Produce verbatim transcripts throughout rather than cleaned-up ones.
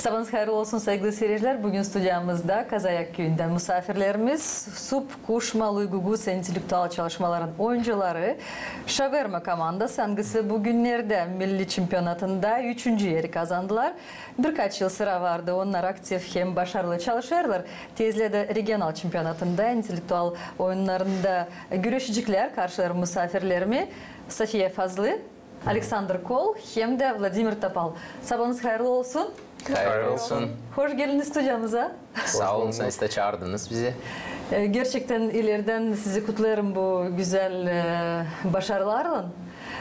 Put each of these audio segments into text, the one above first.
Sabaanız hayırlı olsun, saygılı siiredicilär. Büün studiyamızda Kazayak küüyündän musaafirlerimiz Sup, Kuşma, Luy Gugusa intellektual çalışmaların oyuncuları, Şaverma komandası, angısı bu günnerdä milli çempionatında üçüncü eri kazandılar. Birkaç yıl sıra vardı, onnar aktiv hem başarılı çalışêrlar. Tezlää dä regional çempionatında, intellektual oyunnarında güreşeceklär. Karşılarım musaafirlerimi Safiya Fazlı, Aleksandr Kol hem dä Vladimir Topal. Sabaanız hayırlı olsun. Hayırlı olsun. Hoş geldiniz studiyamıza. Saa olun, siz dä çaardınız bizi. E, gerçektän ilerdän sizi kutlêêrım bu gözäl, e, başarılarlan.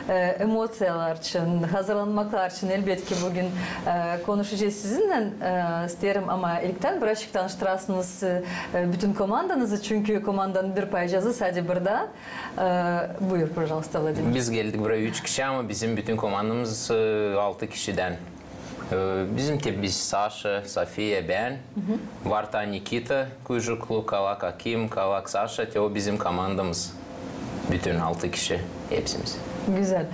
E, emosiyalar için, hazırlanmaklar için, elbetki, büün, e, konuşacez sizinnän, e, isteerim, ama ilktän birazcık tanıştırasınız, e, bütün komandanızı, çünkü komandanın bir parçası sade burada. E, buyur, пожалуйста, Vladimir. Biz geldik buraya üç kişi, ama bizim bütün komandamız, e, altı kişidän. E, bizim te biz Saşa, Safiya, bän. Var taa Nikita Kuyjuklu, Kalak Akim, Kalak Saşa, te o bizim komandamız. Bütün altı kişi, hepsimiz. Gözäl.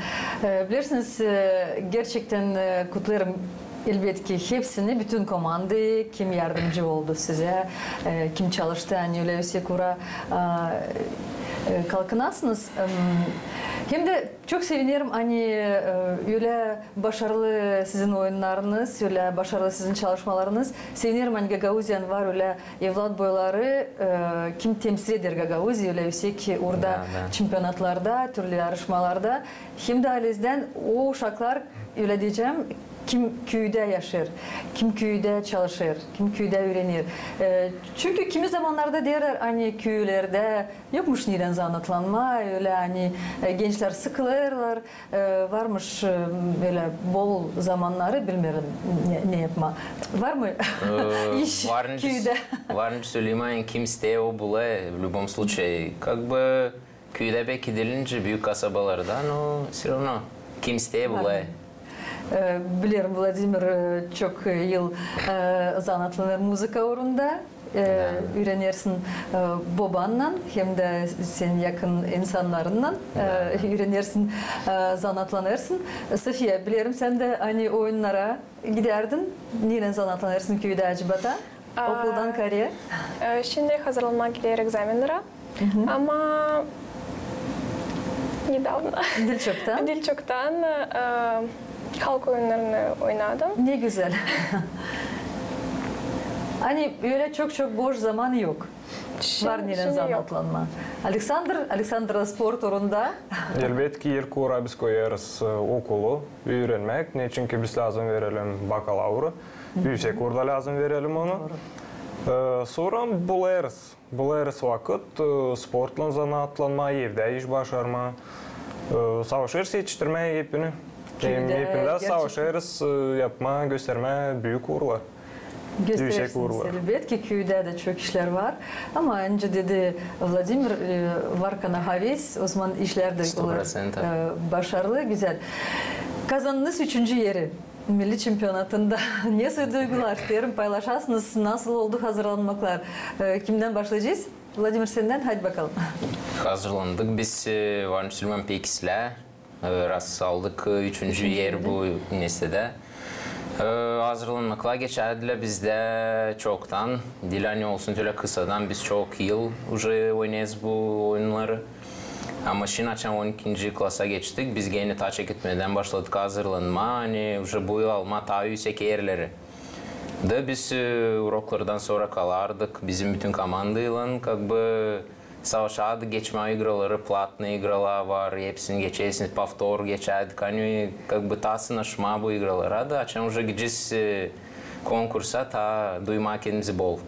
E, bilersiniz, e, gerçektän, e, kutlêêrım, elbetki, hepsini, bütün komandayı, kim yardımcı oldu sizä, e, kim çalıştı, ani ölä üüsek uura, e, e, kalkınasınız. Em, hem dä çok sevinerim, ani, e, ölä başarılı sizin oyunnarınız, ölä başarılı sizin çalışmalarınız. Sevinerim, ani Gagauziyanın var ölä evlat boyları, e, kim temsil eder Gagauziyayı ölä üüsek uurda, çempionatlarda, türlü yarışmalarda. Hem dä halizdän o uşaklar, ölä deyecäm, kim küüdä yaşêêr, kim küüdä çalışêr, kim küüdä üürener. E, çünkü kimi zamannarda deerlär, ani küülerdä yokmuş neylän zanaatlanmaa, ölä ani, e, gençlär sıkılêrlar, e, varmış, e, ölä bol zamannarı, bilmeerim ne, ne yapmaa. Var mı iş küüdä? Var nicä söleyim, ani kim isteer, o bulêr, в любом случае. Как бы, küüdä beki diil nicä büük kasabalarda, но всё равно kim isteer, bulêr. E, bilerim, Vladimir, e, çok, e, yıl, e, zanaatlanêr muzıka uurunda. E, üürenersin, e, bobannan, hem dä senin yakın insannarınnan, e, üürenersin, e, zanaatlanêrsın. Safiya, bilerim, sän dä ani oyunnara gidärdin. Neylän zanaatlanêrsın küüdä acaba da? Okuldan kaarä? E, şindi hazırlanmaa giderim egzamennara. Ama nedavno, diil çoktan, diil çoktan, e, halk oyunnarını oynadım. Ne gözäl. Ani ölä çok-çok boş zamanı yok. Var neylän zanaatlanmaa. Aleksandr, Aleksandr da sport uurunda. Elbetki, ilk uura biz koyêrız, e, okulu üürenmäk. Neçin ki biz lääzım verelim bakalauru, üüsek uurda lääzım verelim onu. E, sora bulêrız. Bulêrız vakıt, e, sportlan zanaatlanmaa, evdä iş başarmaa. E, savaşêrız etiştirmää epini. Hem epindä savaşêrız, e, yapmaa, göstermää büük uurlar. Gösterersiniz, elbetki, küüdä dä çok işlär var. Ama öncä dedi Vladimir, e, var kana haves, o zaman işlär dä olêr, e, başarılı, gözäl. Kazandınız üçüncü eri milli çempionatında. Nesoy duygular? İsteerim paylaşasınız, nasıl oldu hazırlanmaklar? E, kimdän başlayacez? Vladimir, sendän, hadi bakalım. Hazırlandık biz, e, var nicä söleyim, pek islää. E, раз aldık, e, üçüncü er bu nesedä. E, hazırlanmaklar geçärdilär bizdä çoktan. Diil ani olsun ölä kısadan, biz çok yıl uje oynêêrız bu oyunnarı. Ama şindi açan on ikinci klasa geçtik, biz genä taa çeketmedän başladık hazırlanmaa, ani uje bu yıl almaa taa üüsek erleri. Da biz, e, uroklardan sora kalardık, bizim bütün komandaylan, как бы, savaşardık geçmää igraları, platnıy igralar var, hepsini geçersiniz, повтор geçärdik, ani, как бы, taa sınaşmaa bu igralara da, açan uje gidecez, e, konkursa, taa duymaa kendimizi bol.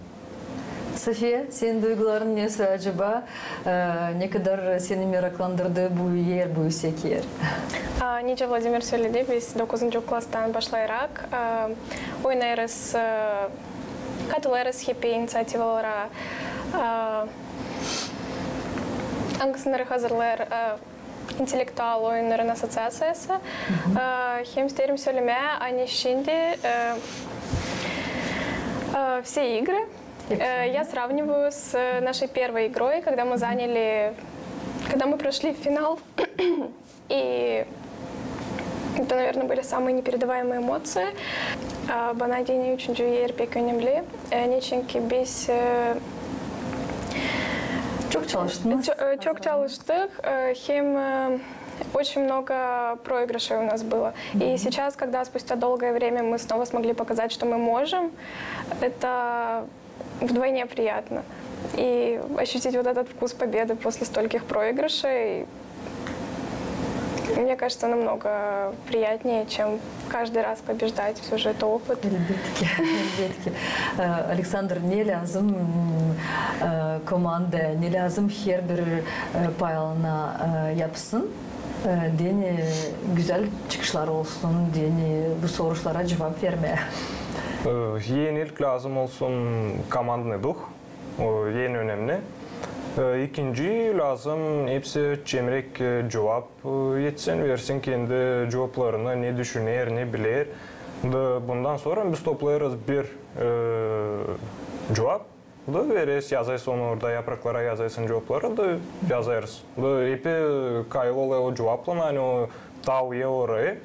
Safiya, senin duyguların nesoy acaba? E, ne kadar seni meraklandırdı bu er, bu üüsek er? A, nicä Vladimir söledi, biz dokuzuncu klastan başlayarak, e, oynêêrız, e, katılêrız hep inisiativalara, e, angısını hazırlêêr, e, intellektual oyunnarın asosiaţiyası. E, hem isteerim sölemää, ani şindi, e, e, все игры, э, я сравниваю с, э, нашей первой игрой, когда мы заняли, когда мы прошли в финал. И Это, наверное, были самые непередаваемые эмоции. А, bana deyni üçüncü er pek önemli. E, neçinki biz, e, Çok çalıştınız. Ço-, e, çok çalıştık, e, hem, e, очень много проигрышей у нас было. И сейчас, когда спустя долгое время мы снова смогли показать, что мы можем, это вдвойне приятно. И ощутить вот этот вкус победы после стольких проигрышей, мне кажется, намного приятнее, чем каждый раз побеждать. Всё же это опыт. Elbetki, elbetki. E, Aleksandr, ne lääzım, e, komanda, ne lääzım herbir, e, pay alana, e, yapsın, e, deyni gözäl çıkışlar olsun, deyni bu soruşlara cuvap vermää? E, eni ilk lääzım olsun komandnıy duh. O, en önemli. E, ikinci, lääzım hepsi çemrek, e, cuvap, e, etsin, versin kendi cuvaplarını, ne düşüner, ne biler. Da bundan sora biz toplêêrız bir, e, cuvap, da vereriz, yazêrsın onu orada, yapraklara yazêrsın cuvapları, da yazêrız. Da epi kayıl olêr o cuvaplan, ani o tavêr orayı.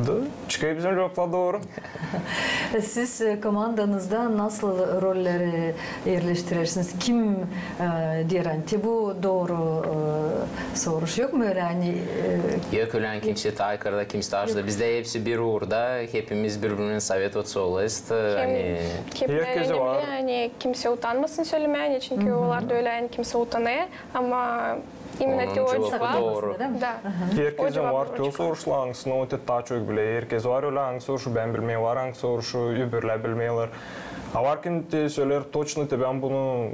Da çıkêr bizim cuvaplar dooru. Siz, e, komandanızda nasıl rolleri erleştirersiniz? Kim, e, deer, ani te bu dooru, e, soruş, yok mu ölä, ani, e, yok ölä, ani kimsey taa yukarıda, kimsey taa aşaada. Bizdä hepsi bir uurda, hepimiz biri-birindän sovet olêrız. Hem, ani, hem herkezi önemli, var, ani kimsey utanmasın sölemää, çünkü olar da ölä, ani kimsey utanêr, ama İmенно te o cuvap. Dooru. Da. Herkezin var te o soruşlar, angısını o te taa çok biler. Herkez var ölä, angı soruşu bän bilmeerim, var angı soruşu öbürlär bilmeerlär. A var kim te söleer, точно te bän bunu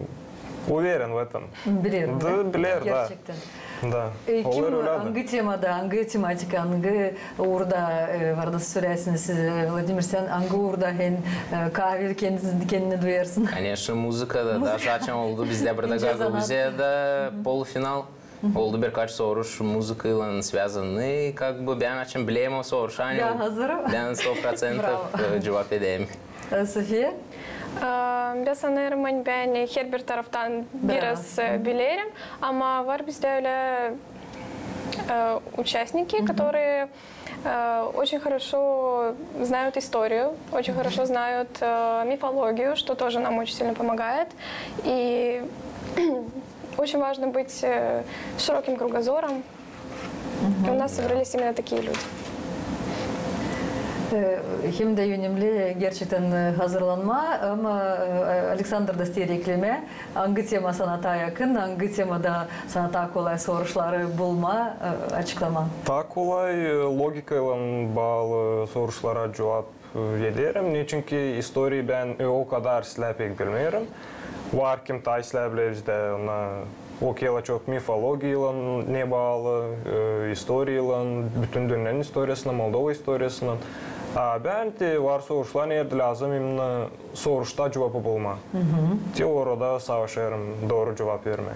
уверен в этом. Bilerim. Da, biler, da. Gerçektän. Da. E, kim, angı temada, angı tematika, angı uurda, e, var da söleersiniz, e, Vladimir, sän angı uurda en, e, kaavi kendini, kendini duyarsın? Конечно, muzıkada. Даже açan oldu bizdä burada Gagauziyada polfinal. Oldu birkaç soruş muzıkaylan связанный, как бы, bän açan bilerim o soruşu, ani bän сто процентов, e, cuvap ederim. E, Sofiya? E, bän sanêrım, ani bän herbir taraftan biraz, e, bilerim, ama var bizdä ölä, e, участники, которые э, очень хорошо знают историю, очень хорошо знают, э, мифологию, что тоже нам очень сильно помогает. И очень важно быть, э, с широким кругозором. И у нас собрались именно такие люди. E, hem dä önemli gerçektän, e, hazırlanmaa, ama, e, Aleksandr da isteer eklemää. Angı tema sana taa yakın, angı temada sana taa kolay soruşları bulmaa, e, açıklamaa? Taa kolay, e, logikaylan baalı soruşlara cuvap, e, ederim. Neçinki istoriyayı bän, e, o kadar islää pek bilmeerim. Var kim taa islää biler bizdä, ona okuyêrlar çok mifologiyalan ne baalı, e, istoriyaylan, bütün dünnenin istoriyasından, Moldova istoriyasından. A bän te var soruşlar, neredä lääzım именно soruşta cuvabı bulmaa. Te orada savaşêrım dooru cuvap vermää.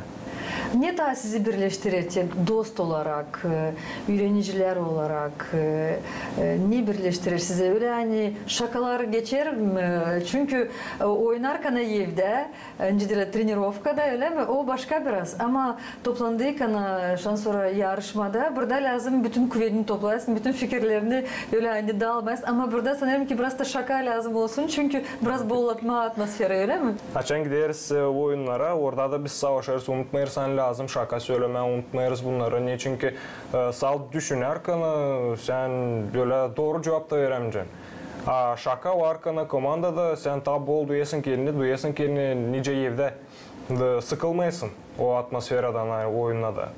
Ne taa sizi birleştirer, te dost olarak, e, üürenicilär olarak, e, e, ne birleştirer sizi? Ölä ani şakalar geçer mi? Çünkü, e, oynarkana evdä, e, nicä deerlär, тренировкада, ölä mi? O başka biraz. Ama toplandıykana, şansora yarışmada, burada lääzım bütün kuvedini toplayasın, bütün fikirlerini ölä ani daalmayasın. Ama burada sanêrım ki biraz da şaka lääzım olsun, çünkü biraz bollatmaa atmosferayı, ölä mi? Açan gideriz, e, oyunnara, orada da biz savaşêrız, unutmêêrız, ani lääzım şaka sölemää, unutmêêrız bunnarı. Neçinki, e, salt düşünärkana, e, sän ölä dooru cuvap da veremeyecän. A şaka varkana komandada sän taa bol duyêrsın kendini, duyêrsın kendini nicä evdä. Da sıkılmêêrsın o atmosferadan, ani oyunda da.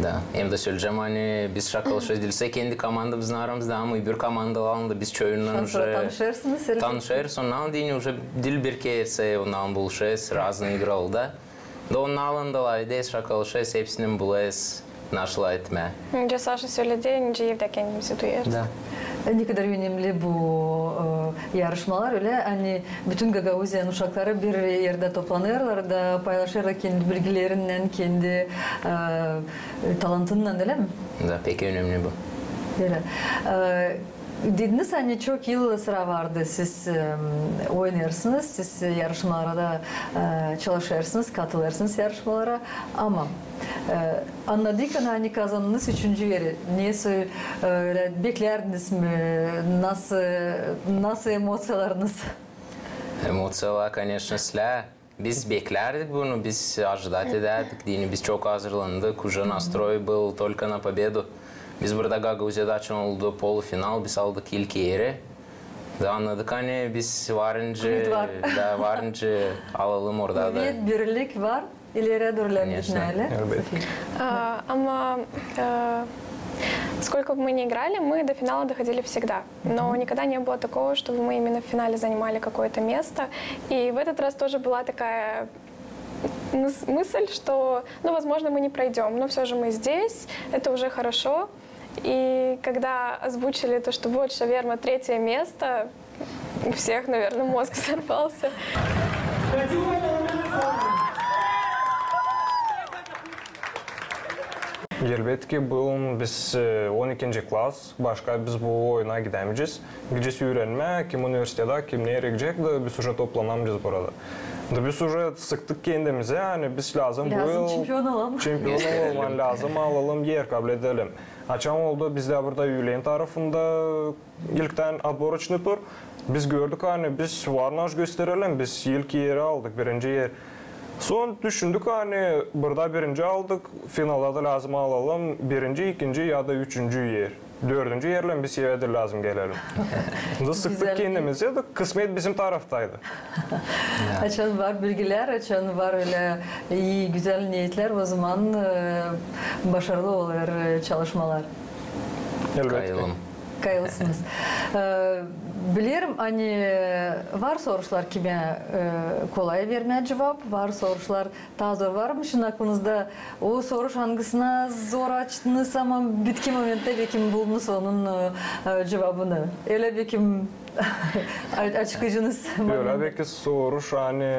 Da. Hem dä söleyecäm, ani biz şakalaşêrız diil sade kendi komandamızın aramızda, ama öbür komandalarlan da biz çoyunnan уже tanışêrsınız, elbetki. Tanışêrız, onnarlan deyni уже diil bir kerä, onnarlan buluşêrız, разные игры olêr. Da onnarlan da lafederiz, şakalaşêrız, hepsini bulêrız, nasıl etmää. Nicä Saşa söledi, nicä evdä kendimizi duyêrız. Da. E, ne kadar önemli bu, e, yarışmalar, ölä, ani bütün Gagauziyanın uşakları bir erdä toplanêrlar da paylaşêrlar kendi bilgilerinnän, kendi, e, talantınnan, ölä mi? Da, pek önemli bu. Ölä. E, Dediniz, ani çok yıl sıra vardı, siz, e, oynêêrsınız, siz yarışmalara da, e, çalışêrsınız, katılêrsınız yarışmalara. Ama, e, annadık, ani kazandınız üçüncü eri. Nesoy, e, ölä beklärdiniz mi? Nasıl, nasıl emosiyalarınız? Emosiyalar, koneçno, islää. Biz beklärdik bunu, biz ожидать edärdik, deyni biz çok hazırlandık, уже настрой был только на победу. Biz burada Gagauziyada açan oldu polufinal, biz aldık ilk eri. Da annadık, ani biz varınca, da varınca alalım orada da. Birlik var, ileri dooru gitmeli. А, ama, э, сколько бы мы ни играли, мы до финала доходили всегда. Но никогда не было такого, чтобы мы именно в финале занимали какое-то место. И в этот раз тоже была такая мыс-, мысль, что, ну, возможно, мы не пройдём, но всё же мы здесь, это уже хорошо. И когда озвучили то, что вот «Шаверма» третье место, у всех, наверное, мозг взорвался. Elbetki, bu yıl biz, e, on ikinci klas, başka biz bu oyuna gidämeyecez. Gidecez üürenmää, kim universitedä, kim nereyi gidecek, da biz уже toplanameyecez burada. Da biz уже sıktık kendimizi, ani biz lääzım bu yıl çempion olalım, ani lääzım alalım er, kabledelim. Açan oldu, biz dä burada üülen tarafında ilktän отборочный тур. Biz gördük, ani biz var naş gösterelim, biz ilk eri aldık, birinci er. Sora düşündük, ani burada birinci aldık, finalda da lääzım alalım birinci, ikinci ya da üçüncü er. Dördüncü erlän biz evä dä lääzım gelelim. Da sıktık kendimizi, da kısmet bizim taraftaydı. Açan var bilgilär, açan var ölä ii, gözäl niyetlär, ozaman, e, başarılı olêr, e, çalışmalar. Elbetki. Kayılım. Kayılsınız. E, bilerim, ani var soruşlar, kimä, e, kolay vermää cuvap, var soruşlar, taa zor. Var mı şindi aklınızda o soruş, angısına zor açtınız, ama bitki momenttän bekim buldunuz onun, e, e, cuvabını? Ölä bekim a-, açıklayacınız. Ölä bekim soruş, ani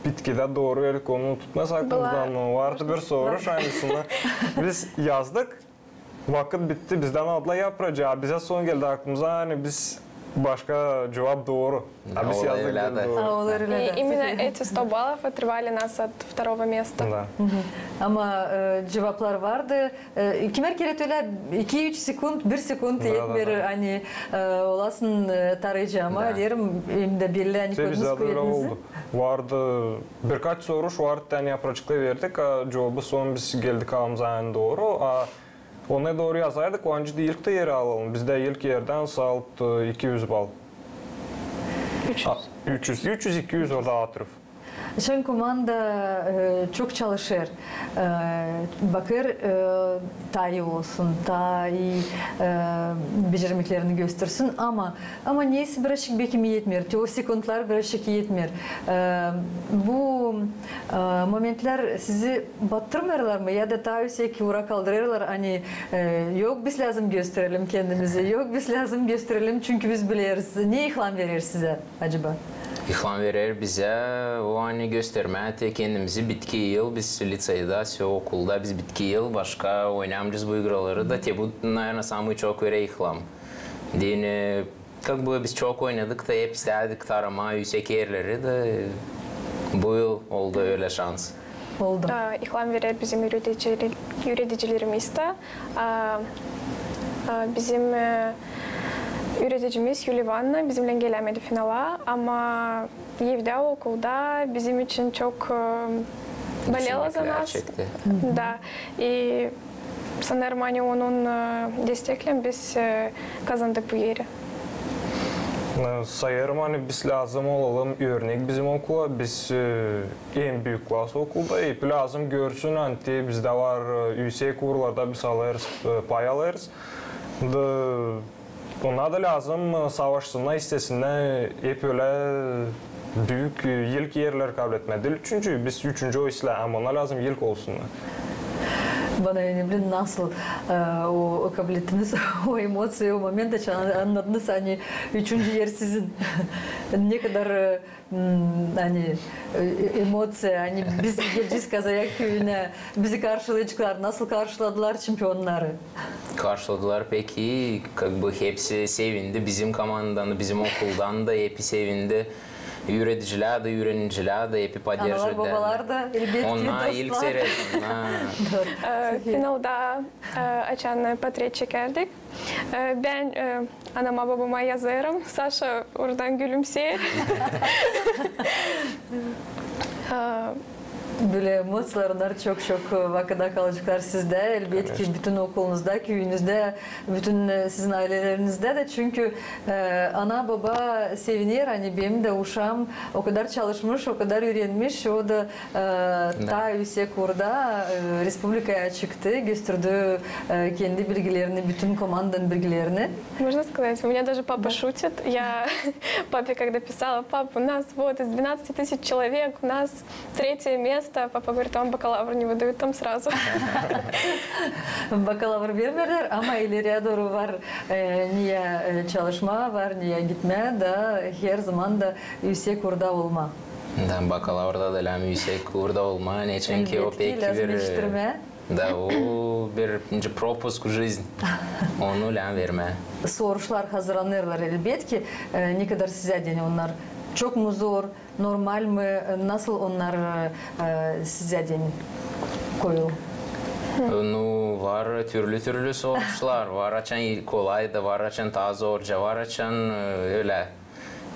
bitkidä dooru verdik, onu tutmaz aklımızda, ama vardı bir soruş, ani şunu biz yazdık. Vakıt bitti, bizdän aldılar yapracıı. Bizä sora geldi aklımıza, ani biz başka cuvap dooru. A biz yazdık dooru. И именно эти сто баллов оторвали нас от второго места. Ama, e, cuvaplar vardı. E, kimär kerä ölä iki-üç sekund, bir sekund etmeer, ani, e, olasın, e, tarayıcı, ama deerim, hem dä belli, ani koydunuz kuvetinizi. Vardı birkaç soruş, vardı, ani yapracıkları verdik, a cuvabı sora biz geldik almaya dooru. A onu dooru yazaydık, o ancak ilk tä eri alalım. Biz dä ilk erdän saat, e, iki üz bal. Üç üz. A, üç üz, üç üz, iki üz orada atrıf. Şindi komanda, e, çok çalışêr. E, bakêr, e, taa ii olsun, taa ii, e, becermeklerini göstersin, ama, ama neysä birazçık bekim etmeer, te o sekundlar birazçık etmeer. E, bu, e, momentlär sizi battırmêêrlar mı? Ya da taa üüsek ura kaldırêrlar, ani, e, yok, biz lääzım gösterelim kendimizi, yok, biz lääzım gösterelim, çünkü biz bileriz. Ne ilham verer sizä acaba? İlham verer bizä o, ani göstermää te kendimizi. Bitki yıl, biz liţeyda, всё, okulda biz bitki yıl, başka oynamêêrız bu igraları da, te bu, наверное, самый çok verä ilham. Deyni, как бы, biz çok oynadık da hep istädik taramaa üüsek erleri da, bu yıl oldu ölä şans. Oldu. A, ilham verer bizim üürediciler-, üüredicilerimiz dä. A, a, bizim, e, üüredicimiz Yuliya İvanonovna bizimnän gelämedi finala, ama evdä, okulda bizim için çok, e, болела за нас. Düşünmää çekti. Da. И sanêrım, ani onun, e, desteklän biz, e, kazandık bu eri. E, sayêrım, ani biz lääzım olalım örnek bizim okula, biz, e, en büük klas okulda, hep lääzım görsün, ani te bizdä var, e, üüsek uurlarda biz alêrız, e, pay alêrız. Da onnar da lääzım, e, savaşsınnar, istesinnär hep ölä büük, e, ilk erleri kabletmää. Diil üçüncü, biz üçüncü o islää, ama onnar lääzım ilk olsunnar. Bana önemli, nasıl, e, o, o kablettiniz o emoţiyayı, o moment, açan annadınız, ani üçüncü er sizin. Ne kadar, e, m, ani, e, emoţiya, ani biz gelecez Kazayak küüyünä, bizi karşılayaceklar, nasıl karşıladılar çempionnarı? Karşıladılar pek ii, как бы hepsi sevindi, bizim komandadan da, bizim okuldan da hepi sevindi. Üüredicilär dä, üürenicilär dä hepi поддерживали. Analar, bobalar da, elbetki, dostlar. Onnar ilk seyreder. E, finalda, e, açan portret çekerdik, e, bän, e, anama, bobama yazêrım, Saşa oradan gülümseer. E, Bölä emoţiyalar, onnar çok-çok, e, vakıda kalaceklar sizdä, elbetki, bütün okulunuzda, küüyünüzdä, bütün, e, sizin aylelerinizda da, çünkü, e, ana, boba seviner, ani benim dä uşaam o kadar çalışmış, o kadar üürenmiş, o da, e, taa üüsek uurda, e, respublikaya çıktı, gösterdi, e, kendi bilgilerini, bütün komandanın bilgilerini. Можно сказать, у меня даже папа шутит. Я папе когда писала: «Пап, у нас вот из двенадцати тысяч человек, у нас третье место». Папа говорит: «Вам бакалавр не выдают там сразу». Bakalavr vermeerlär, ama ileriya dooru var, e, neyä, e, çalışmaa, var neyä gitmää, da herzaman da üüsek uurda olmaa. Da, bakalavrda da lääzım üüsek uurda olmaa, neçin ki o pek bir, e, da o bir, bir пропуск в жизнь. Onu lääzım vermää. Soruşlar hazırlanêrlar, elbetki, e, ne kadar sizä deyni onnar? Çok mu zor? Normal mı? Nasıl onnar, e, sizä deyni koyulêr? Nu, var türlü-türlü soruşlar. Var açan kolay da, var açan taa zorca, var açan, e, ölä.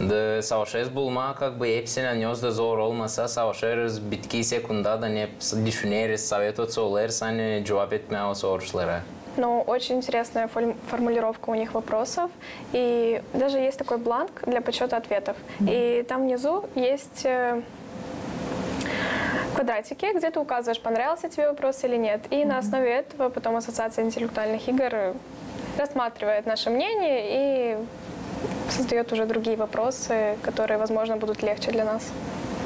Da savaşêrız bulmaa, как бы, hepsinä, ne o da zor olmasa, savaşêrız, bitki sekundadan hep düşüneriz, sovetotsa olêrız, ani cuvap etmää o soruşlara. Ну, очень интересная формулировка у них вопросов. И даже есть такой бланк для подсчёта ответов. И там внизу есть, э, квадратики, где ты указываешь, понравился тебе вопрос или нет. И на основе этого потом Ассоциация интеллектуальных игр рассматривает наше мнение и создаёт уже другие вопросы, которые, возможно, будут легче для нас.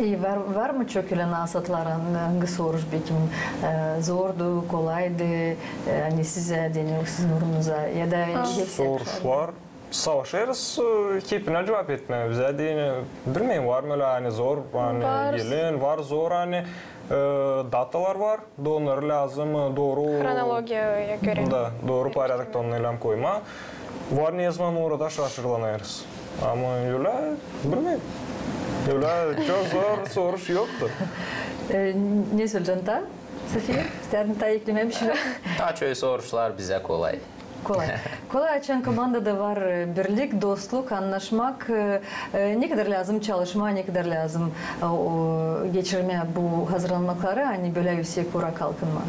E, var, var mı çok ölä naasatlar, angı soruş, bekim, e, zordu, kolaydı, e, ani sizä deyni, sizin uurunuza, ya da hepsi... Soruşlar. Savaşêrız, e, hepinä cuvap etmää. Bizä deyni, bilmeerim, var mı ölä, ani zor, ani gelen, var zor, ani, e, datalar var, da onnarı lääzım, e, dooru... Хронологияя göre. Da, dooru порядокта onnarı lääzım koymaa. Var nezaman uurada şaşırlanêrız. Ama ölä, bilmeerim. Ölä çok zor soruş yoktu. E, ne söleyecän taa, Sofiya? İstärdin taa eklemää bişey? Taa çok soruşlar bizä kolay. Kolay. Kolay, açan komandada var, e, birlik, dostluk, annaşmak, e, e, ne kadar lääzım çalışmaa, ne kadar lääzım, e, o, geçirmää bu hazırlanmakları, ani bölä üüsek uura kalkınmaa?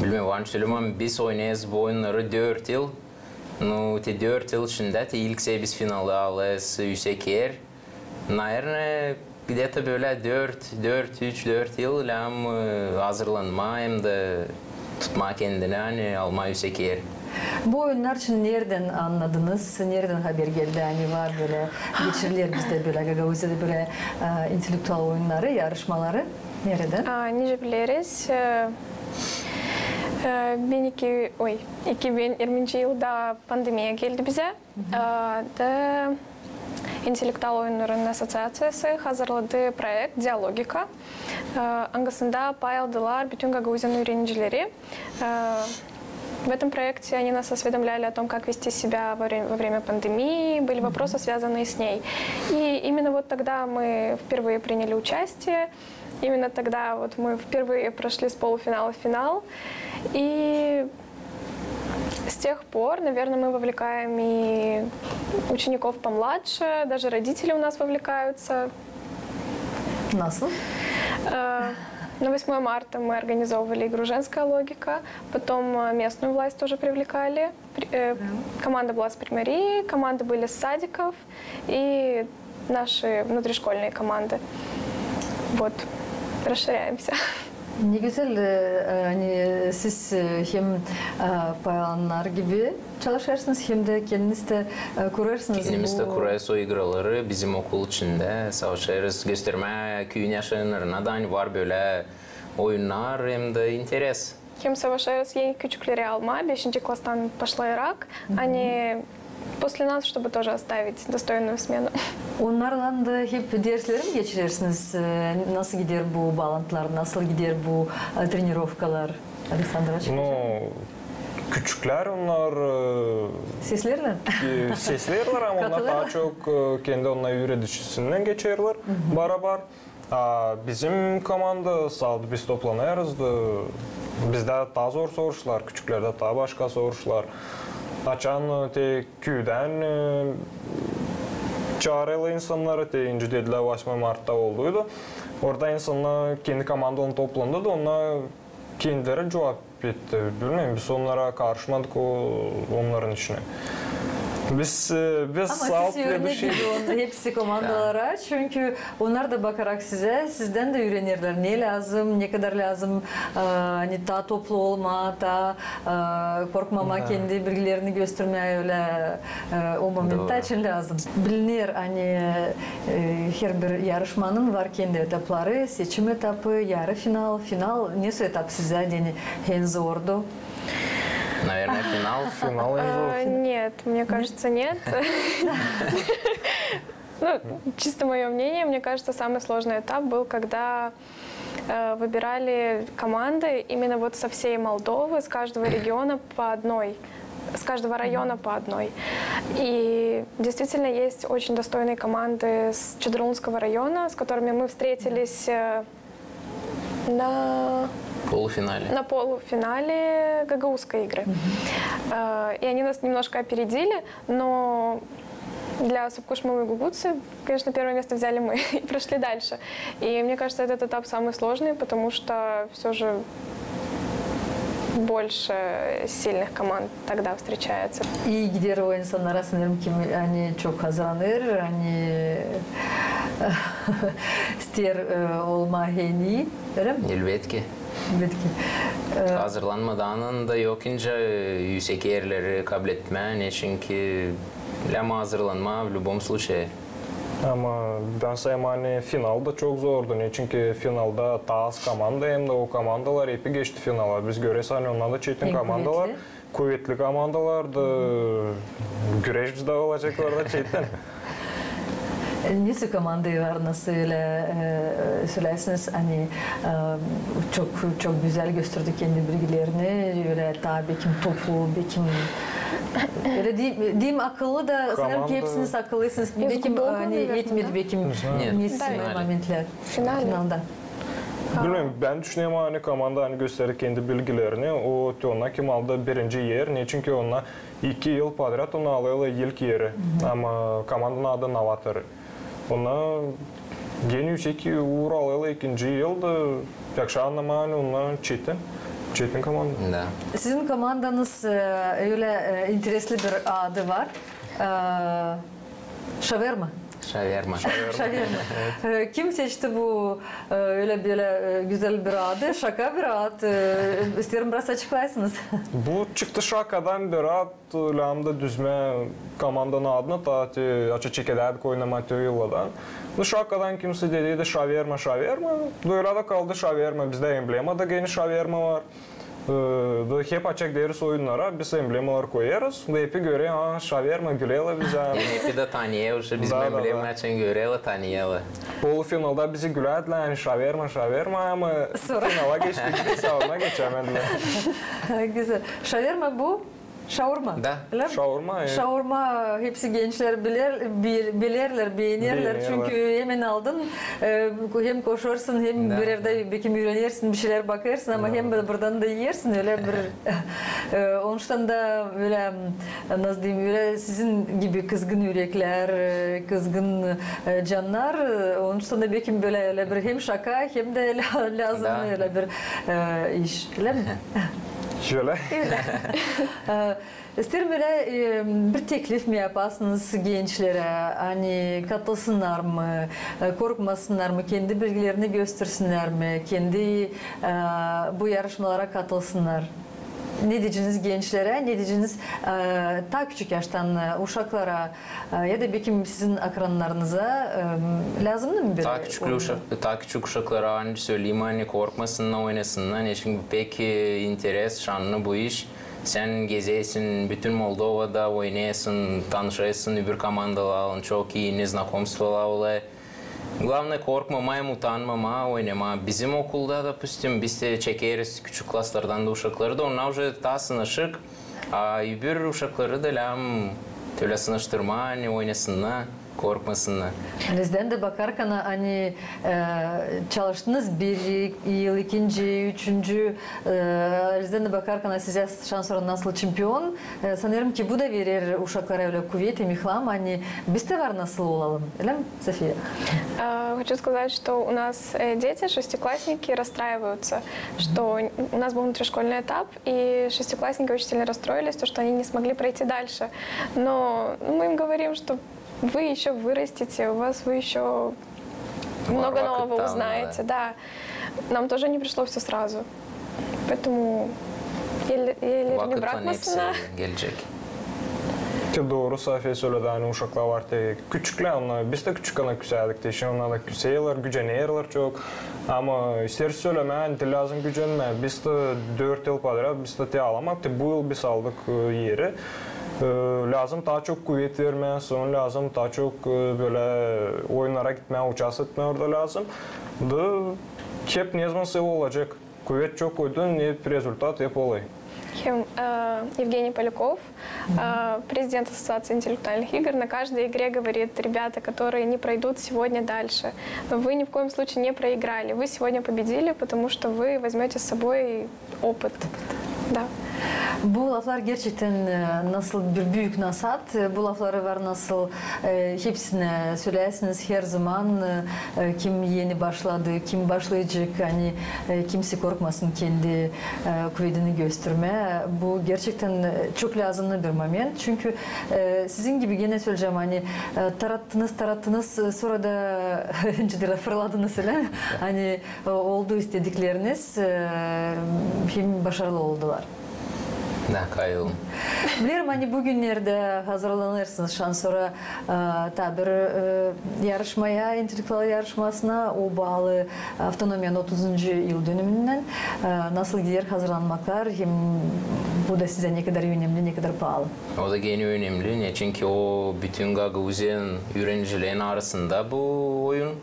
Bilmeerim, var mı söleyim, ama biz oynêêrız bu oyunnarı dört yıl. Nu, te dört yıl içindä te ilk sä biz finalı alêrız üüsek er. Наверное, где-то bölä dört, dört, üç, dört yıl lääzım, e, hazırlanmaa hem dä tutmaa kendini, ani almaa üüsek er. Bu oyunnar için neredän annadınız, neredän haber geldi, ani var bölä, geçiriler bizdä bölä, Gagauziyada bölä, e, intellektual oyunnarı, yarışmaları? Neredän? A, nicä bileriz, e, e, bin iki, oy, iki bin irminci yılda pandemiya geldi bizä. E, da intellektual oyunnarın assoţiaţiyası hazırladı proekt Dialogika, e, angısında pay aldılar bütün Gagauziyanın üürenicileri. Э, в этом проекте они нас осведомляли о том, как вести себя во вре-, во время пандемии, были вопросы, связанные с ней. И именно вот тогда мы впервые приняли участие, именно тогда вот мы впервые прошли с полуфинала в финал. И с тех пор, наверное, мы вовлекаем и учеников помладше, даже родители у нас вовлекаются. Nasıl? Э, на восьмое марта мы организовывали игру «Женская логика», потом, э, местную власть тоже привлекали. При-, э, команда была с Приморья, команды были с садиков и наши внутришкольные команды. Вот, расширяемся. Ne gözäl, e, e, ani siz, e, hem, e, pay alannar gibi çalışêrsınız, hem dä kendiniz dä, e, kurêrsınız. Kendimiz dä kurêrız o igraları bizim okul içindä, savaşêrız göstermää küüyün yaşayanlarına da, ani var bölä oyunnar hem dä interes. Hem savaşêrız en küçükleri almaa, beşinci klastan başlayarak, ani после нас, чтобы тоже оставить достойную смену. Onnarlan da hep dersleri mi geçirersiniz? E, nasıl gider bu baalantılar, nasıl gider bu, e, trenirovkalar? Aleksandr, açıklayacak mısın? Ну, küçüklär onnar, e, sesleerlär. E, sesleerlär, ama onnar taa çok, e, kendi onnar üüredicisinän geçerlär barabar. A bizim komanda sade biz toplanêrız da, bizdä taa zor soruşlar, küçüklerdä taa başka soruşlar. Açan, e, te küüdän, e, çaarêrlar insannarı, te inci dedilär, osmay martta olduydu. Orada insannar kendi komandalarını toplandı da, onnar kendileri cuvap etti. Bilmeerim, biz onnara karışmadık o, onnarın işinä. Biz, e, biz... Ama siz örnek gibi onda hepsi komandalara, çünkü onnar da bakarak sizä, sizdän dä üürenerlär, ne lääzım, ne kadar lääzım, e, ani taa toplu olmaa, taa, e, korkmamaa, kendi bilgilerini göstermää ölä, e, o momentta için lääzım. Biliner, ani, e, herbir yarışmanın var kendi etapları, seçim etapı, yarı final, final. Nesoy etap sizä deyni en zordu? Наверное, финал. Финал en zor. Э, нет, мне кажется, нет. Ну, чисто моё мнение, мне кажется, самый сложный этап был, когда, э, выбирали команды именно вот со всей Молдовы, с каждого региона по одной, с каждого района по одной. И действительно есть очень достойные команды с Чадрунского района, с которыми мы встретились, э, на полуфинале. На полуфинале Гагаузской игры. Э, и они нас немножко опередили, но для Субкушмалы Гугуцы, конечно, первое место взяли мы и прошли дальше. И мне кажется, этот этап самый сложный, потому что всё же больше сильных команд тогда встречается. İi gider o insannara, sanêrım, kim, ani çok hazırlanêr, ani isteer, e, olmaa en ii, ölä mi? Elbetki. Elbetki. E, hazırlanmadan da yok nicä, e, üüsek erleri kabletmää, neçinki lääzım hazırlanmaa в любом случае. Ama bän sayêrım, ani final da çok zordu. Neçinki finalda taa az komanda, hem dä o komandalar hepi geçti finala. Biz göreriz, ani onnar da çetin komandalar. Kuvetli komandalar da, güreş bizdä olacek orada çetin. Nesoy komanda var, nasıl ölä, e, sölärsiniz, ani, e, çok, çok gözäl gösterdi kendi bilgilerini, ölä taa bekim toplu, bekim, ölä deyim, deyim, akıllı da, sanêrım ki hepsiniz akıllısınız. Bekim, ani etmedi, bekim nesoy momentlär finalda. Bilmeerim, bän düşünerim, ani komanda, ani gösterer kendi bilgilerini, o te onnar, kim aldı birinci er, neçinki onnar iki yıl podrad onnar alêrlar ilk eri. Ama komandanın adı Novator. Onnar genä üüsek uur alêrlar ikinci yıl da, pek şey annamaa, ani onnar çetin, çetin komanda. Da. Sizin komandanız, e, ölä, e, interesli bir adı var. E, Şaverma. Şaverma. Şaverma. E, kim seçti bu, e, ölä bölä, e, gözäl bir adı, şaka bir ad, e, isteerim biraz açıklaysınız. Bu çıktı şakadan bir ad, lääzım da düzmää komandanın adını, taa te açan çekedärdik oynamaa te yıllardan. Bu şakadan kimsey dediydi şaverma, şaverma. Da ölä dä kaldı şaverma, bizdä emblema da genä şaverma var. E, da hep açan gideriz oyunnara, biz emblemalar koyêrız. Da hepi görer, a, şaverma, gülelär bizä. Hepi dä tanıyêr, bizim emblema açan görerlär, tanıyêrlar. Polufinalda bizi gülärdilär, ani şaverma, şaverma, ama finala geçtik, biz ona geçämedilär. Gözäl. Şaverma bu? Şaurma. Da. Ölä mi? Şaurma, e. Şaurma hepsi gençlär biler, bil-, bilerlär, beenerlär. Çünkü hemen aldın, e, hem koşêrsın, hem bir erdä bekim üürenersin, bir şeylär bakêrsın, ama hem dä buradan da iyersin, ölä bir, e, onuştan da ölä, nasıl deyim, ölä sizin gibi kızgın üreklär, e, kızgın, e, cannar, e, onuştan da bekim bölä, ölä bir hem şaka, hem dä lä-, lääzım ölä bir, e, iş, ölä mi? Şölä. Ölä. E, isteerim ölä, e, bir teklif mi yapasınız gençlerä, ani katılsınnar mı, e, korkmasınnar mı, kendi bilgilerini göstersinnär mi, kendi, e, bu yarışmalara katılsınnar? Ne deyeceniz gençlerä, ne deyeceniz, e, taa küçük yaştan, e, uşaklara, e, ya da bekim sizin akrannarınıza, e, lääzımnı mı bir... Taa küçük uşak-, taa küçük uşaklara ancak söleyim, ani korkmasınnar, oynasınnar. Neçin pek, e, interes, şannı bu iş. Sän gezersin bütün Moldovada, oynêêrsın, tanışêrsın öbür komandalarlan, çok ii znakomstvolar olêr. Glavnıy korkmamaa hem utanmamaa oynamaa. Bizim okulda, dopustim, biz dä çekeriz küçük klaslardan da uşakları da, onnar uje taa sınaşık. A öbür uşakları da lääzım ölä sınaştırmaa, ani oynasınnar, korkmasınnar. Alizdän dä bakarkan, ani, e, çalıştınız bir yıl, ikinci, üçüncü, e, Alizdän dä bakarkan, sizä şansora nasıl çempion, e, sanêrım ki bu da verer uşaklara ölä kuvet hem ilham, ani bizdä var nasıl olalım, ölä mi, Sofiya? Э, хочу сказать, что у нас, э, дети, шестиклассники, расстраиваются, что у нас был внутришкольный этап, и шестиклассники очень сильно расстроились, то, что они не смогли пройти дальше. Но, ну, мы им говорим, что вы ещё вырастете, у вас, вы ещё много нового узнаете, да. Нам тоже не пришло всё сразу. Поэтому ellerini brakmasınnar. Vakıtlan hepsi gelecek. Ki dooru, Sofiya söledi, ani uşaklar var te küçüklär, onnar, biz dä küçükken küsärdik te, şindi onnar da küseerlär, gücenerlär çok. Ama isteerim sölemää, ani te lääzım gücenmää. Biz dä dört yıl podrad, biz dä te alamadık, te bu yıl biz aldık, e, eri. E, lääzım taa çok kuvet vermää, sän lääzım taa çok, e, bölä oyunnara gitmää, uçast etmää orada lääzım. Da hep nezaman sän olacek. Kuvet çok koydun, ne rezultat hep olêr. Hem, э, Евгений Поляков, э, президент Ассоциации интеллектуальных игр, на каждой игре говорит: «Ребята, которые не пройдут сегодня дальше, но вы ни в коем случае не проиграли. Вы сегодня победили, потому что вы возьмёте с собой опыт». Да. Bu laflar gerçektän, e, nasıl bir büük nasaat. E, bu lafları var nasıl, e, hepsinä söleyäsiniz herzaman, e, e, kim eni başladı, kim başlayacek, ani, e, kimsey korkmasın kendi, e, kuvedini göstermää. Bu gerçektän, e, çok lääzımnı bir moment. Çünkü, e, sizin gibi genä söleyecäm, ani, e, tarattınız, tarattınız, e, sora da nicä deerlär, fırladınız, ölä mi? Ani, e, oldu istedikleriniz, e, hem başarılı oldular. Da, kayılım. Bilerim, ani büünnerdä hazırlanêrsınız şansora, e, taa bir, e, yarışmaya, intellektual yarışmasına, o baalı avtonomiyanın otuzuncu yıldönümünä. E, nasıl gider hazırlanmaklar, hem bu da sizä ne kadar önemli, ne kadar paalı? O da genä önemli, neçin ki o bütün Gagauziyanın üürenicilerin arasında bu oyun.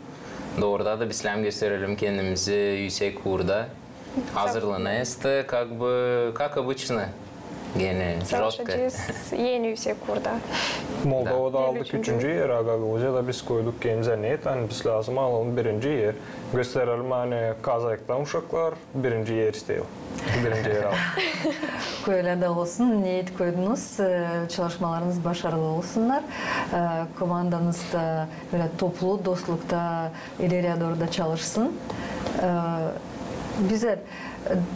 Doorudan da biz lääzım gösterelim kendimizi üüsek uurda. Hazırlanêrız da, как бы, как обычно. Genä жёстко. Savaşacez en üüsek uurda. Moldovada aldık üçüncü eri, a Gagauziyada biz koyduk kendimizä neet, ani biz lääzım alalım birinci er. Gösterelim, ani Kazaktan uşaklar birinci er isteer. Birinci er aldı. Kölä dä olsun, neet koydunuz, e, çalışmalarınız başarılı olsunnar. E, komandanız da bölä toplu, dostlukta, ileriyä dooru da çalışsın. E, gözäl.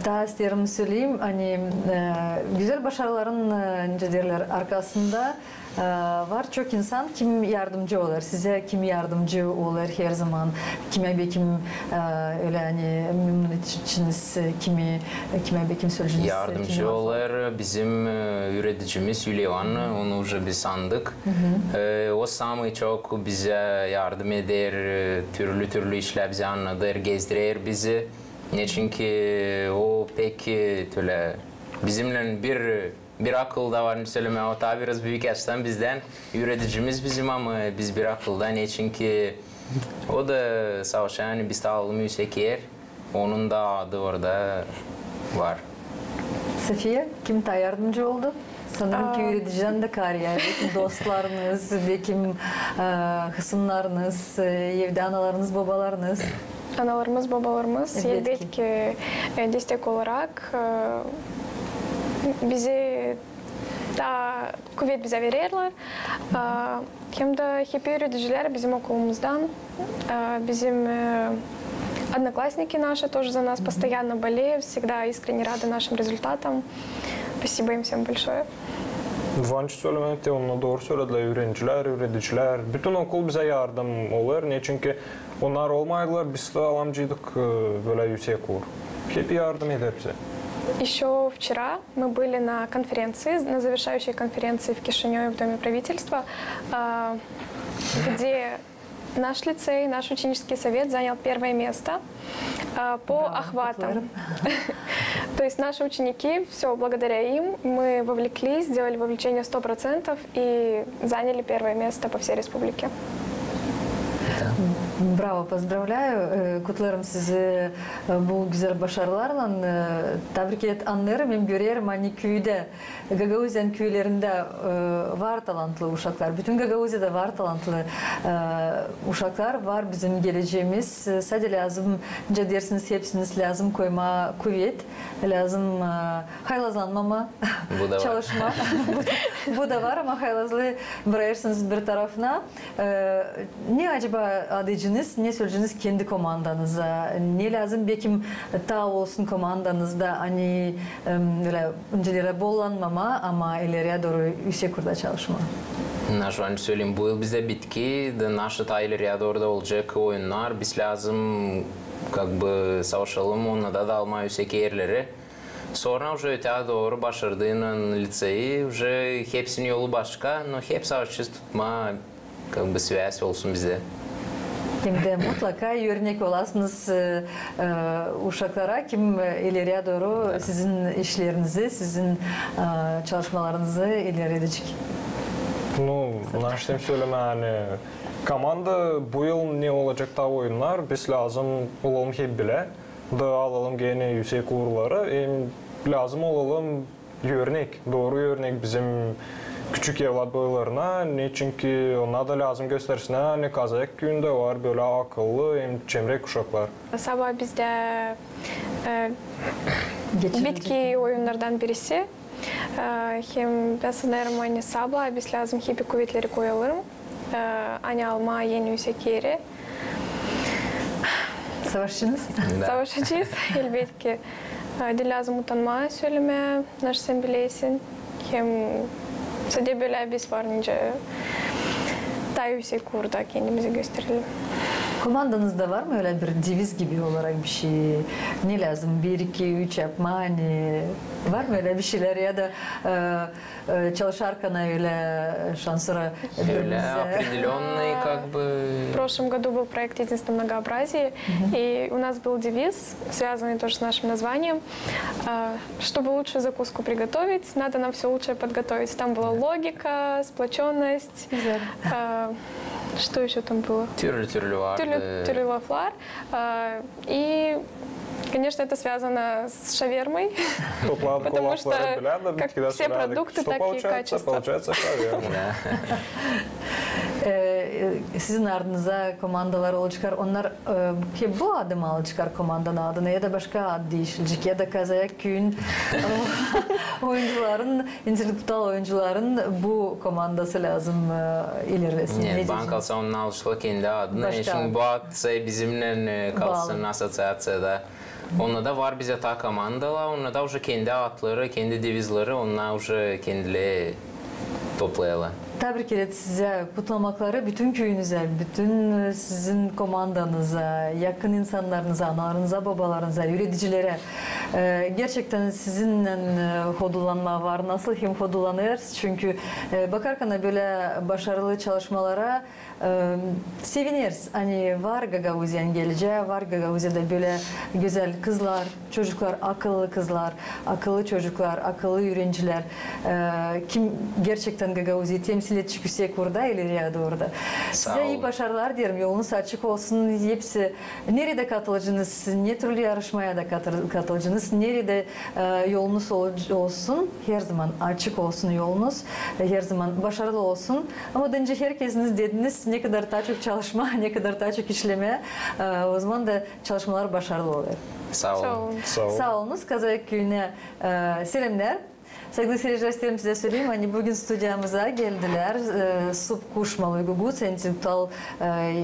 Taa isteerim söleyim, ani, e, gözäl başarıların, e, nicä deerlär, arkasında, e, var çok insan, kim yardımcı olêr sizä, kim yardımcı olêr herzaman, kimä bekim, e, ölä, ani memnuniyetçiniz, e, kimi, e, kimä bekim söleyeceniz, e, kimi var? Yardımcı olêr bizim, e, üüredicimiz Yuliya İvanovna, onu uje biz tanıdık. E, o samıy çok bizä yardım eder, e, türlü-türlü işlär bizä annadêr, gezdirer bizi. Neçin ki o pek, e, tölä bizimnän bir, bir akılda var, söleyim, o taa biraz büük yaştan bizdän, üüredicimiz bizim, ama biz bir akılda, neçin ki o da savaşêr, ani biz taa alalım üüsek er, onun da adı orada var. Sofiya, kim taa yardımcı oldu? Sanêrım ki üüredicilär dä kar, ani bekim dostlarınız, bekim, e, hısımnarınız, e, evdä analarınız, bobalarınız. Analarımız, bobalarımız, elbetki, e, destek olarak, e, bizi taa kuvet bizä vererlär. E, hem dä hep üüredicilär bizim okulumuzdan, e, bizim, e, одноклассники наши тоже за нас постоянно болеют, всегда искренне рады нашим результатам. Спасибо им всем большое. Var nicä sölemää, te onu dooru söledilär, üürencilär, üüredicilär. Bütün okul bizä yardım olêr, neçin ki onnar olmaydılar, biz dä alamaceydık, e, bölä üüsek uur. Hep yardım eder bizä. Ещё в Вчера мы были на конференции, на завершающей конференции в Кишинёве в Доме правительства, а, где наш лицей, наш ученический совет занял первое место, а, по охватам. То есть наши ученики, всё благодаря им, мы вовлеклись, сделали вовлечение сто процентов и заняли первое место по всей республике. Bravo, поздравляю. E, kutlêêrım sizi, e, bu gözäl başarılarlan. E, tabrik et, annêêrım hem görerim, ani küüdä, Gagauziyanın küülerindä, e, var talantlı uşaklar. Bütün Gagauziyada var talantlı, e, uşaklar, var bizim gelecämiz. E, sade lääzım, nicä deersiniz, hepsiniz lääzım koymaa kuvet, lääzım, e, haylazlanmamaa, çalışmaa. Bu da var, ama haylazlıı brakêrsınız bir tarafına. E, ne acaba adaycınız, ne söleyeceniz kendi komandanıza? Ne lääzım, bekim, taa olsun komandanızda, ani, em, ölä öncelerä bollanmamaa, ama ileriyä dooru üüsek uurda çalışmaa? Naşo, ani söleyim, bu yıl bizdä bitki, da naşo taa ileriyä dooru da olacek oyunnar. Biz lääzım, как бы, savaşalım, onnada da almaa üüsek erleri. Sora uje ötää dooru başardıynan liţeyi, uje hepsinin yolu başka, no hep savaşacez tutmaa, как бы, sväz olsun bizdä. Hem dä mutlaka örnek olasınız, e, e, uşaklara, kim, e, ileriyä dooru sizin işlerinizi, sizin, e, çalışmalarınızı ileri edecek. Nu, naşo sölemää, ani komanda bu yıl ne olacek taa oyunnar, biz lääzım olalım hep bilä. Da alalım genä üüsek uurları, hem lääzım olalım örnek, dooru örnek bizim küçük evlat boylarına, neçinki onnar da lääzım göstersinnär, ani Kazayak küüyündä var bölä akıllı hem çemrek uşaklar. Sabaa bizdä, e, bitki oyunnardan birisi. E, hem bän sanêrım, ani sabaa biz lääzım hep kuvetleri koyalım, e, ani almaa en üüsek eri. Savaşacez? Da. Savaşacez, elbetki. E, diil lääzım utanmaa sölemää, naşo sän bilersin. Hem sade bölä biz var nicä taa üüsek uurda kendimizi gösterelim. Komandanızda var mı ölä bir deviz gibi olarak bişey? Ne lääzım, bir, iki, üç yapmaa, ani var mı ölä bişeylär ya da, e, e, çalışarkan ölä şansora birbirinizdä? Определённый, как бы. В прошлом году был проект «Единство в многообразии», и у нас был девиз, связанный тоже с нашим названием, а, чтобы лучшую закуску приготовить, надо нам всё лучшее подготовить. Там была логика, сплочённость. Güzel. А, что ещё там было? Türlü-türlü vardı. Türlü-türlü laflar. А, и, конечно, это связано с шавермой, потому что как все продукты, так и качество. Что получается, получается шаверма. E, e, sizin ardınıza komandalar olaceklar, onnar, e, hep bu adı mı alaceklar komandanın adını, ya da başka ad diişilecek, ya da Kazayak küüyün oyuncuların, intellektual oyuncuların bu komandası lääzım, e, ilerlesin? Нет, bana kalsa, onnar alıştılar kendi adını. Başka ad. Çünkü bu ad bizimnän, e, kalsın asosiaţiyada. Onda da var bizä taa komandalar, onda da uje kendi adları, kendi devizleri, onnar uje kendileri toplayalar. Tabrik ederiz sizä, kutlamakları bütün küüyünüzä, bütün, e, sizin komandanıza, yakın insannarınıza, analarınıza, bobalarınıza, üüredicilerä. E, gerçektän sizinnän, e, hodullanmaa var, nasıl hem hodullanêrız, çünkü, e, bakarkan bölä başarılı çalışmalara, e, sevineriz, ani var Gagauziyanın gelecää, var Gagauziyada bölä gözäl kızlar, çocuklar, akıllı kızlar, akıllı çocuklar, akıllı üürencilär, e, kim gerçektän Gagauziyayı temsil edecek üüsek uurda, ileriyä dooru da. Sizä ii başarılar dileerim, yolunuz açık olsun, hepsi. Neredä katılacenız, ne türlü yarışmaya da katı-, katılacenız, neredä, e, yolunuz ol-, olsun, herzaman açık olsun yolunuz, e, herzaman başarılı olsun. Ama bence herkeziniz dediniz, ne kadar taa çok çalışmaa, ne kadar taa çok işlemää, e, ozaman da çalışmalar başarılı olêr. Saa olun. Saa olun. Saa olunuz, Kazayak küüyünä, e, selämnär. Saygılı seyircilär, isteerim sizä söleyim, ani büün studiyamıza geldilär, e, Subkuş Maluy Guguts, intellektual, e,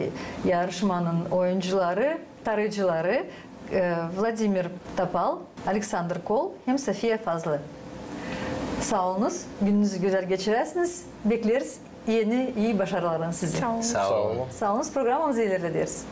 yarışmanın oyuncuları, tarıcıları, e, Vladimir Topal, Aleksandr Kol hem Sofiya Fazlı. Saa olunuz, gününüzü gözäl geçiräsiniz, bekleriz eni ii başarılarlan sizi. Saa olun. Saa olun. Saa olunuz, programamızı ilerlederiz.